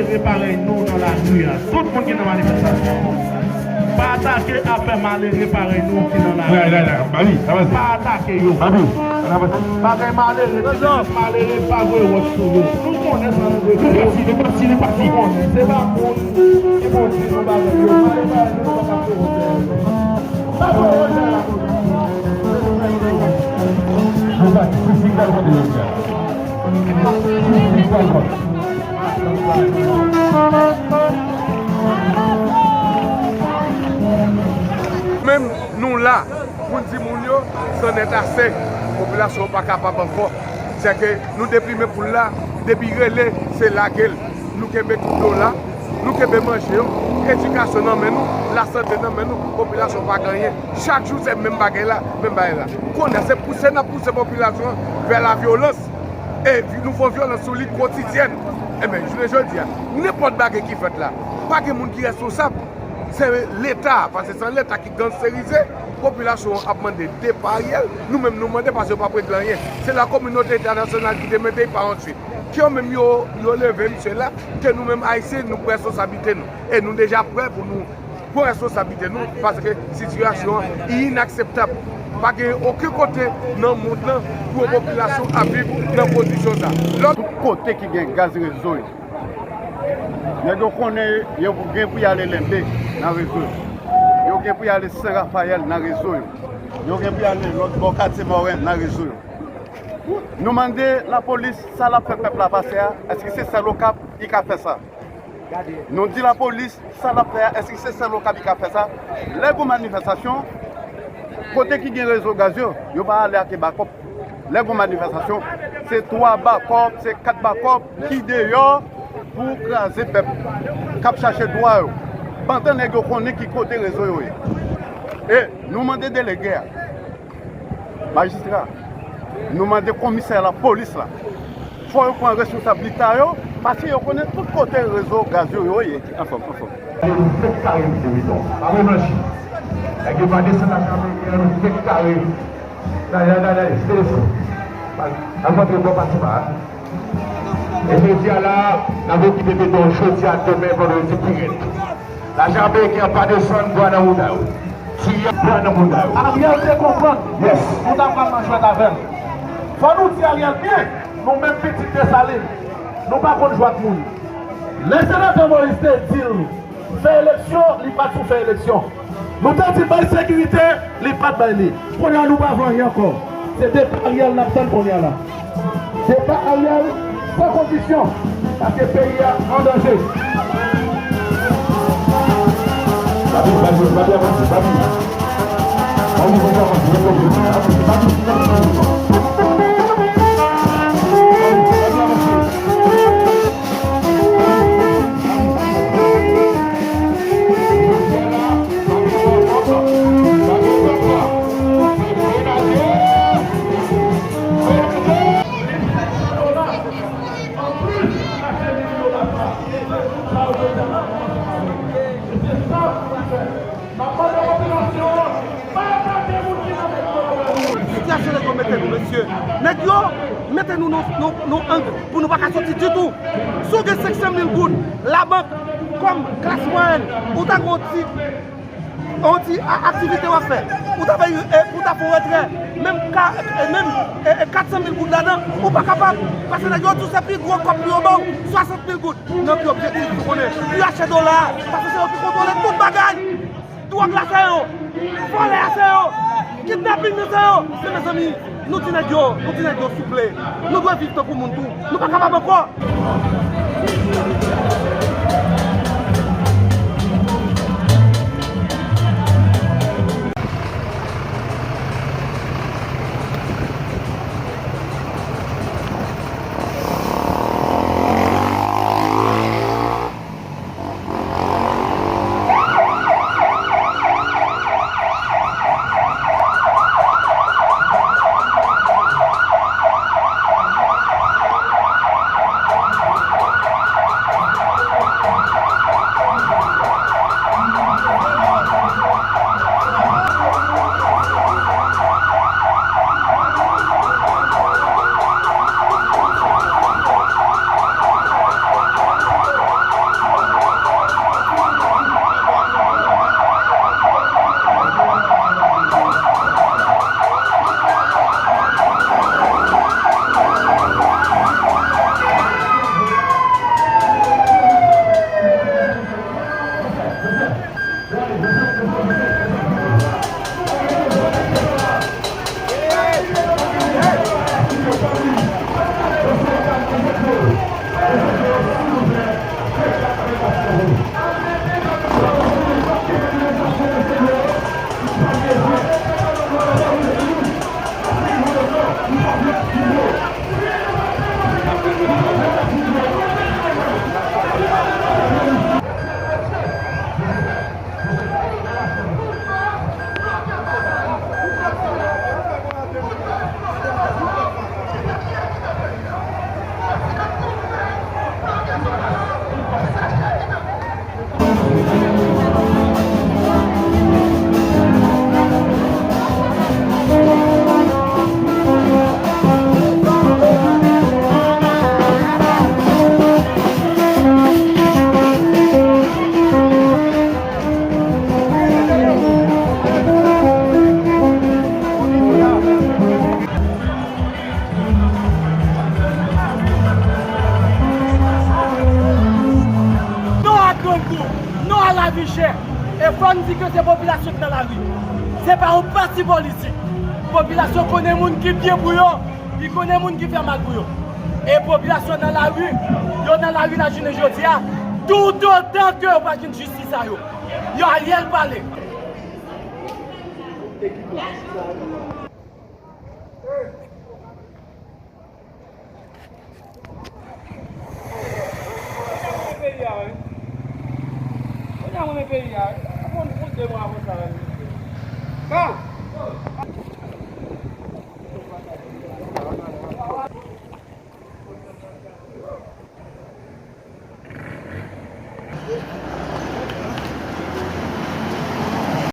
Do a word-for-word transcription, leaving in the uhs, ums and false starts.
Malere parèy nou nan lari a. Tout moun ki nan manifestasyon an, pa atake afè malere parèy nou ki nan lari a. Pa atake yo. Bagay malere, ti malere pa voye wòch sou yo. Nou konnen sa nou vle. Nou pati, nou pati, nou pati. Nou konnen. Se pa moun ki pou di nou bagay yo. Malere parèy nou, nou pa ka fè wòch dèyè yo. Pa voye wòch dèyè la polis. Nou pati, si, si, gade kote yo di a. Menm nou la pou n di moun yo, c'en est assez. Popilasyon an pa kapab ankò. Sèke nou depi men poul la, depi rele, se lage l. Nou kenbe tout do la, nou kenbe manje yo, edikasyon nan men nou, lasante nan men nou, popilasyon pa gen anyen. Chak jou se menm bagay la, menm bagay la. Kounye a se pouse n ap pouse popilasyon an vè la vyolans. E vi- nou fè yon vyolans sou li kotidyèn. Enben, jounen jodi a, nenpòt bagay ki fèt la, pa gen moun ki reskonsab. Se Leta, paske se yon Leta ki gansterize. Popilasyon an ap mande depa Ariel, nou menm nou mande paske yo p ap regle anyen. Se la kominote entènasyonal ki te mete pa answit. Ke yo menm yo, yo leve misye la, ke nou menm Ayisyen, nou pran responsablite nou. E nou deja prè pou nou pran responsablite nou, paske sitiyasyon an inakseptab. Pa gen okenn kote nan mond lan pou yon popilasyon ap viv nan kondisyon sa. Lòt kote ki gen gaz rezo yo, nèg yo konnen yo gen pou y ale Lenbe nan rezo yo. Yo gen pou y ale Sen Rafayèl nan rezo yo. Yo gen pou y ale lòt bò Katye Mòren nan rezo yo. Nou mande lapolis sa l ap fè pèp la pase a, èske se sèl Okap li ka fè sa? Nou di lapolis sa l ap fè a, èske se sèl Okap li ka fè sa? Lè gon manifestasyon, kote ki gen rezo gaz yo, yo pa ale ak bakòp. Lè gon manifestasyon, se twa bakòp, se kat bakòp ki deyò pou kraze pèp k ap chache dwa yo. Pandan nèg yo konnen ki kote rezo yo ye. E nou mande delege a, majistra, nou mande komisè lapolis la, fò yo pran responsablite yo, paske yo konnen tout kote rezo gaz yo, yo ye. Anfòm, anfòm. Nou fèk kare misye, wi, non. Pa vre blanchi. Nèg yo pa desann ak Ameriken, nou fèk kare. Gade, gade, gade, se leson. Al montre bò pati pa. E jodi a la, n ap okipe beton jodi a, demen, vandredi, pi rèd. Lajan ameriken an pa desann, bwa nan mouda yo. Tiye bwa nan mouda yo. Ariel te konprann. Yes. Nou ta pral nan jwèt avè l. Fò nou di Ariel byen, nou menm pitit Desalin, nou pa konn jwe ak moun. Lè senatè Moïse te di l fè eleksyon, li pa t sou fè eleksyon. Nou te di bay sekirite, li pa t bay li. Kounye a nou pa vle anyen ankò. Se depa Ariel n ap tann kounye a la. Depa Ariel san kondisyon, paske peyi a an danje. Papi, papi, papi, papi, papi. Sitiyasyon nèg yo mete nou, mesye. Nèg yo mete nou nan, nan, nan ang pou nou pa ka soti ditou. Si w gen senk san mil goud labank kòm klas mwayèn, ou ta gen yon ti, yon ti a- aktivite w ap fè, ou ta fè, e, pou w ta fè yon retrè, menm ka, e, menm, e, e, kat san mil goud ladan, ou pa kapab. Paske nèg yo di w se pi gwo kòb pou yo ba w, swasant mil goud. Nan pi objektif, nou konnen, pi achte dola, paske se yo ki kontwole tout bagay. Dwòg la se yo, vòlè a se yo, kidnaping nan se yo. Men mezanmi, nou di nèg yo, nou di nèg yo souple. Nou dwe viv tankou moun tou. Nou pa kapab ankò. Pi chè. E fò n di ke se popilasyon k nan lari. Se pa yon pati politik. Popilasyon konnen moun ki byen pou yo, li konnen moun ki fè mal pou yo. E popilasyon nan lari, yo nan lari la jounen jodi a, toutotan ke yo pa jwenn jistis a yo. Yo Ariel pale. Peyi a, wi. Kounye a mwen peyi a, wi. Bon, bon, de mwa konsa, wi. Bon.